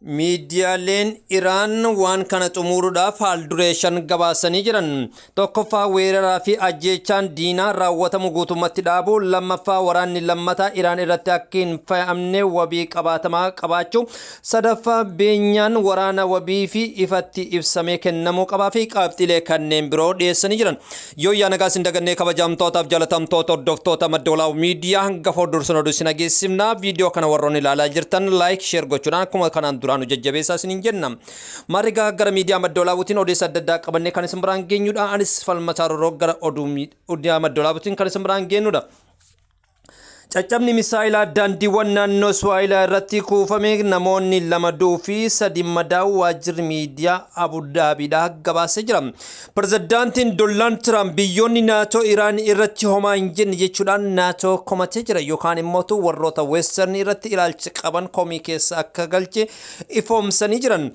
Miidiyaaleen Iraan waan kana xumuruudhaaf haal-duree shan gabaasanii jiran. Tokkoffaa, weeraraa fi ajjeechaan diinaa raawwatamu guutummaatti dhaabu. Lammaffaa, waraanni lammataa Iraan irratti akka hin fe'amne wabii qabaatamaa qabaachuu. Sadaffaa, beenyaan waraana wabii fi ifatti ibsamee kennamuu qabaa fi qabxiilee kanneen biroo dhiyeessanii jiran. Yooyyaa, nagaa isin dagannee, kabajamtootaaf jaalatamtoota hordoftoota Madda Walaabuu Miidiyaa, hangafa dursan oduu isin dhageessifna. Viidiyoo kana warroonni ilaalaa jirtan like, share gochuudhaan akkuma kanaan duraan nu jajjabeessaa isiniin jenna. Maarigaa gara miidiyaa Madda Walaabuutiin odeessa adda addaa qabannee kan isin biraan geenyudha. Anis Falmataa Roroo gara oduu miidiyaa Madda Walaabuutiin kan isin biraan geenyudha. Caccabni misaayilaa daandiiwwan naannoo Suwaayilaa irratti kuufame namoonni lama du'uu fi sadi madaa'uu waajjirri miidiyaa Abudaabiidhaa gabaasee jira. Pirezidaantiin Doonaald Tiraamp biyyoonni Naatoo Iraan irratti homaa hin jenne jechuudhaan Naatoo komatee jira, yookaan immoo warroota Western irratti ilaalcha qaban komii keessa akka galche ifoomsanii jiran.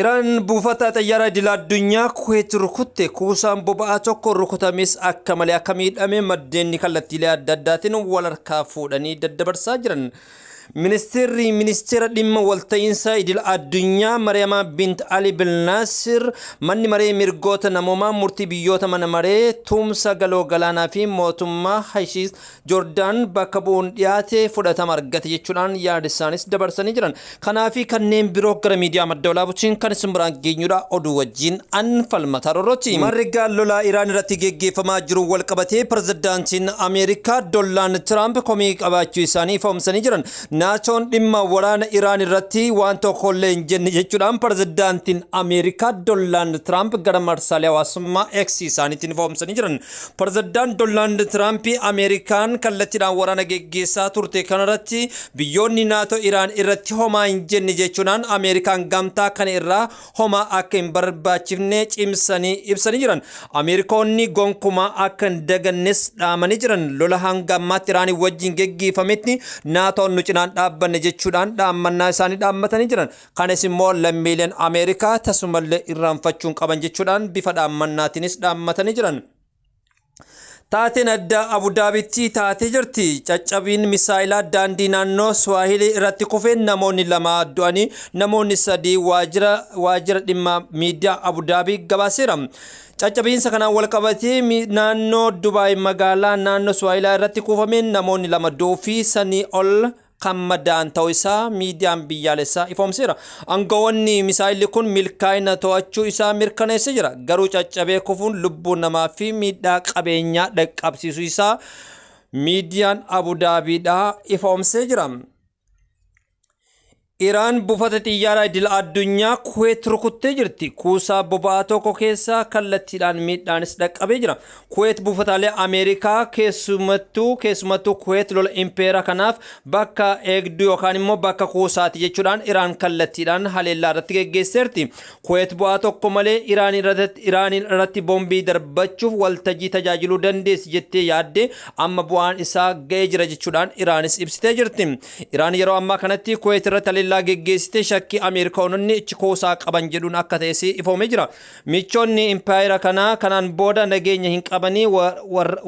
Iraan buufata xayyaaraa idil addunyaa Kuweet rukutte. Kuusaan boba'aa tokko rukutames akka malee akka miidhame maddeen kallattiilee adda addaatiin wal harkaa fuudhanii daddabarsaa jiran. Ministeerri ministeera dhimma walta'iinsa idil addunyaa Mariyamaa bint Ali bin Naasir manni maree mirgoota namoomaa murtii biyyoota mana maree tumsa galoo galaanaa fi mootummaa Hashiis Joordaan bakka bu'uun dhiyaate fudhatama argate jechuudhaan yaada isaanis dabarsanii jiran. Kanaafi kanneen biroo gara miidiyaa Madda Walaabuutiin kan isin biraan geenyudha. Oduu wajjin an Falmataa Rorrooti. Marrigaa lolaa Iraan irratti geggeeffamaa jiru wal qabatee pirezidaantiin Ameerikaa Doonaald Tiraamp komii qabaachuu isaanii ifoomsanii jiran. Naatoon dhimma waraana Iraan irratti waan tokkollee hin jenne jechuudhaan pirezidaantiin Ameerikaa Doonaald Tiraamp gara marsaalee hawaasummaa X isaaniitiin ifoomsanii jiran. Pirezidaant Doonaald Tiraamp Ameerikaan kallattiidhaan waraana geggeessaa turte kanarratti biyyoonni Naatoo Iraan irratti homaa hin jenne jechuudhaan Ameerikaan gamtaa kana irraa homaa akka hin barbaachifne cimsanii ibsanii jiran. Ameerikoonni gonkumaa akka hin dagannes dhaamanii jiran. Lola hanga ammaatti Iraanii wajjin geggeeffametti Naatoon nu cinaan dhaabbanne jechuudhaan dhaammannaa isaanii dhaammatanii jiran. Kanas immoo lammiileen Ameerikaa tasumallee irraanfachuun qaban jechuudhaan bifa dhaammannaatiinis dhaammatanii jiran. Taateen addaa Abudaabitti taatee jirti. Caccabiin misaayilaa daandii naannoo Suwaahilii irratti kufeen namoonni lama du'anii namoonni sadii waajjira dhimma miidiyaa Abudaabii gabaaseera. Caccabiinsa kanaan wal qabatee naannoo Dubaay magaalaa naannoo Suwaahilaa irratti kufameen namoonni lama du'uu fi sanii ol kan madaa'an ta'uu isaa miidiyaan biyyaalessaa ifoomseera. Aangawoonni misaayilli kun milkaa'ina to'achuu isaa mirkaneessee jira. Garuu caccabee kufuun lubbuu namaa fi miidhaa qabeenyaa dhaqqabsiisuu isaa miidiyaan Abudaabiidhaa ifoomsee jira. Iraan buufata xiyyaaraa idil addunyaa Kuweet rukuttee jirti. Kuusaa boba'aa tokko keessa kallattiidhaan miidhaanis dhaqqabee jira. Kuweet buufataalee Ameerikaa keessumattuu Kuweet lola impeera kanaaf bakka eegduu yookaan immoo bakka kuusaati jechuudhaan Iraan kallattiidhaan haleellaa irratti geggeesseerti. Kuweet bu'aa tokko malee Iraan irratti boombii darbachuuf waltajjii tajaajiluu dandeessi jettee yaadde, amma bu'aan isaa ga'ee jira jechuudhaan Iraanis ibsitee jirti. Iraan yeroo ammaa kanatti Kuweet irratti haleellaa geggeessite shakkii Ameerikaanonni ichi kuusaa qaban jedhuun akka ta'es ifoomee jira. Michoonni impaayera kanaa kanaan booda nageenya hin qabanii,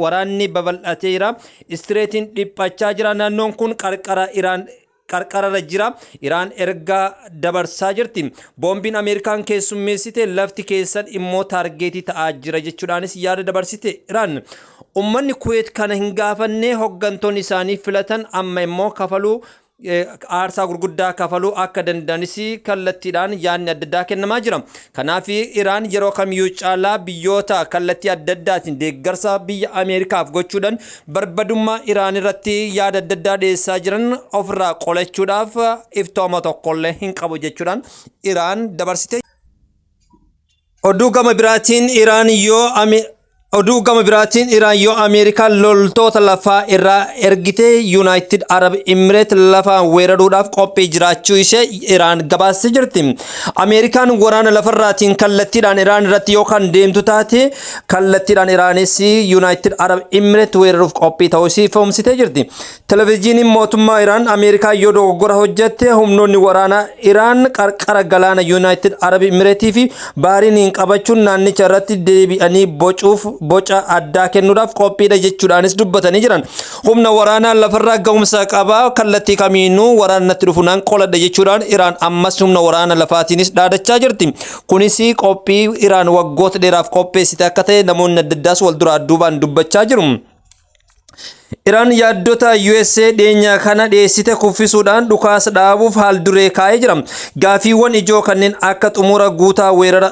waraanni babal'ateera. Istireetiin dhiphachaa jira. Naannoon kun qarqara Iraan qarqararra jira. Iraan ergaa dabarsaa jirti. Boombiin Ameerikaan keessummeessite lafti keessan immoo target ta'aa jira jechuudhaanis yaada dabarsite Iraan. Uummanni Kuweet kana hin gaafanne, hooggantoonni isaanii filatan amma immoo kafaluu aarsaa gurguddaa kafaluu akka danda'anis kallattiidhaan yaadni adda addaa kennamaa jira. Kanaaf Iraan yeroo kamiyyuu caalaa biyyoota kallattii adda addaatiin deeggarsa biyya Ameerikaaf gochuudhaan barbadummaa Iraan irratti yaada adda addaa dhiyeessaa jiran ofirraa qolachuudhaaf iftooma tokkollee hin qabu jechuudhaan Iraan dabarsite. Oduu gama biraatiin Iraan yoo Ameerikaan loltoota lafaa irraa ergite Yuunaayitid Arab Imireet lafaan weeraruudhaaf qophii jiraachuu ishee Iraan gabaastee jirti. Ameerikaan waraana lafarraatiin kallattiidhaan Iraan irratti yoo kan deemtu taate, kallattiidhaan Iraanis Yuunaayitid Arab Imireet weeraruuf qophii ta'uu ishee ifoomsitee jirti. Televezyiiniin mootummaa Iraan Ameerikaan yoo dogoggora hojjette humnoonni waraanaa Iraan qarqara galaana Yuunaayitid Arab Imireetii fi Baariiniin qabachuun naannicha irratti deebi'anii bocuuf Boca addaa kennuudhaaf qophiidha jechuudhaanis dubbatanii jiran. Humna waraanaa lafarraa ga'umsa qabaa, kallattii kamiinuu waraana natti dhufu naan qoladha jechuudhaan Iraan ammas humna waraana lafaatiinis dhaadachaa jirti. Kunis qophii Iraan waggoota dheeraaf qopheessite akka ta'e namoonni adda addaas wal duraa duubaan dubbachaa jiru. Iraan yaaddota USA dhiyeenya kana dhiyeessite kuffisuudhaan dhukaasa dhaabuuf haal duree kaa'ee jira. Gaafiiwwan ijoo kanneen akka xumura guutaa weerara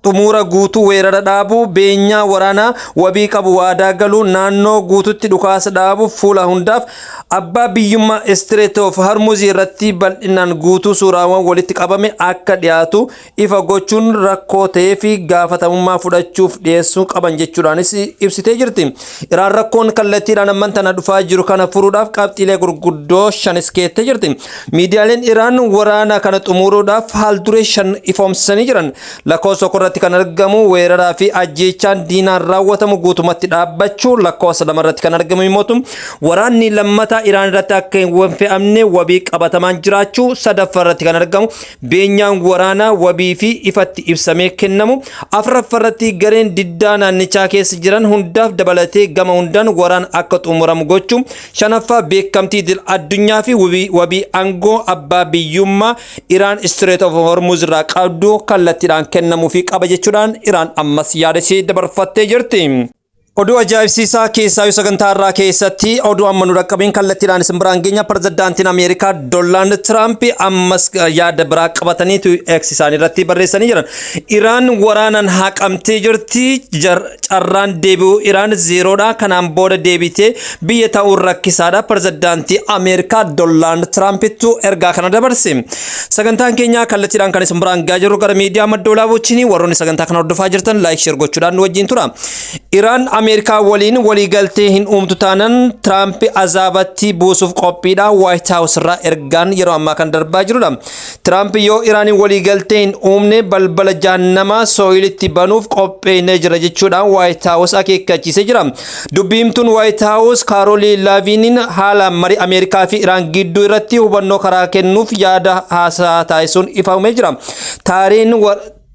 xumura guutuu weerara dhaabuu, beenyaa waraanaa wabii qabu waadaa galuu, naannoo guututti dhukaasa dhaabuuf fuula hundaaf abbaa biyyummaa Strait of Hormuz irratti bal'inaan guutuu suuraawwan walitti qabame akka dhiyaatu ifa gochuun rakkoo ta'ee fi gaafatamummaa fudhachuuf dhiyeessuu qaban jechuudhaanis ibsitee jirti. Iraan rakkoon kallattiidhaan amman tana dhufaa jiru kana furuudhaaf qabxiilee gurguddoo shanis keettee jirti. Miidiyaaleen Iraan waraana kana xumuruudhaaf haal duree shan ifoomsanii jiran. Lakkoofsa tokko irratti kan argamu weeraraa fi ajjeechaan diinaan raawwatamu guutumatti dhaabbachuu, lakkoofsa lama irratti kan argamu immoo waraanni lammataa Iraan irratti akka hin fe'amne wabii qabatamaan jiraachuu, sadaffaa irratti kan argamu beenyaan waraanaa wabii fi ifatti ibsamee kennamu, afuraffaa irratti gareen diddaa naannichaa keessa jiran hundaaf dabalatee gama hundaan waraan akka xumuramu gochuu, shanaffaa beekamtii idil addunyaa fi wabii aangoo abbaa biyyummaa Iraan Strait of Hormuz irraa qabdu kallattiidhaan kennamuufii qaba jechuudhaan Iraan ammas yaada ishee dabarfattee jirti. Oduu ajaa'ibsiisaa keessaa sagantaa irraa keessatti oduu amma nu dhaqqabeen kallattiidhaan isin biraan geenya. Pirezidaantiin Ameerikaa Doonaald Tiraamp ammas yaada biraa qabataniitu X isaanii irratti barreessanii jiran. Iraan waraanaan haqamtee jirti. Carraan deebi'uu Iraan zeeroodha. Kanaan booda deebitee biyya ta'uun rakkisaadha. Pirezidaantii Ameerikaa Doonaald Tirampittu ergaa kana dabarse. Sagantaan keenya kallattiidhaan kan isin biraan gahaa jirru gara miidiyaa Madda Olaabuutiin. Warroonni sagantaa kana hordofaa jirtan like, share gochuudhaan nu wajjin tura. Iraan Ameerikaa waliin waliigaltee hin uumtu taanan Tiraamp azaabatti buusuuf qophiidha. White House irraa ergaan yeroo ammaa kan darbaa jirudha. Tiraamp yoo Iraaniin waliigaltee hin uumne balbala jahannamaa sooyilitti banuuf qopheennee jira jechuudhaan White House akeekkachiisee jira. Dubbi himtuun White House Kaaroolii Laaviiniin haala marii Ameerikaa fi Iraan gidduu irratti hubannoo karaa kennuuf yaada haasaa taasisuun ifaamee jira.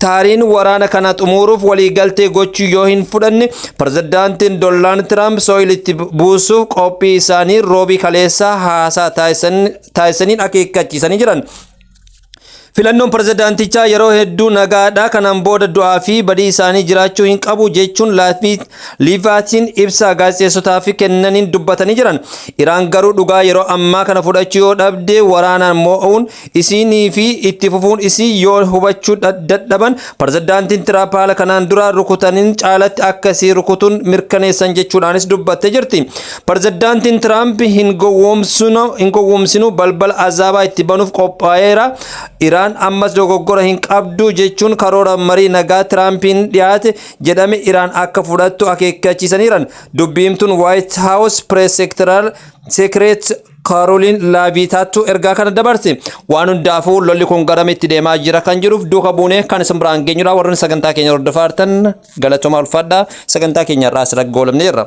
Taariin waraana kana xumuruuf waliigaltee gochuu yoo hin fudhanne pirezidaantiin Doonaald Tiraamp sooyilitti buusuuf qophii isaanii roobii kaleessaa haasaa taasisaniin akeekkachiisanii jiran. Filannoon pirezidaantichaa yeroo hedduu nagaadha. Kanaan booda du'aa fi badii isaanii jiraachuu hin qabu jechuun Liivaatiin ibsa gaazexeessotaaf kennaniin dubbatanii jiran. Iraan garuu dhugaa yeroo ammaa kana fudhachuu yoo dhabde, waraanaan mo'uun isinii fi itti fufuun isii yoo hubachuu dadhaban, pirezidaantiin Tiraamp haala kanaan dura rukutaniin caalatti akkasii rukutuun mirkaneessan jechuudhaanis dubbattee jirti. Pirezidaantiin Tiraamp hin gowwoomsinu, balbala azaabaa itti banuuf qophaa'eera. Iraan ammas dogoggora hin qabdu jechuun karoora marii nagaa Tiraampiin dhiyaate jedhame Iraan akka fudhattu akeekkachiisaniiran. Dubbi himtuun White House Press Secretary Kaarooliin Laaviitaattu ergaa kana dabarse. Waan hundaafuu lolli kun garamitti deemaa jira kan jedhuuf duuka buunee kan isin biraan geenyudha. Warroonni sagantaa keenya hordofaa jirtan galatooma, ulfaadhaa. Sagantaa keenya irraa asirratti goolabnee jirra.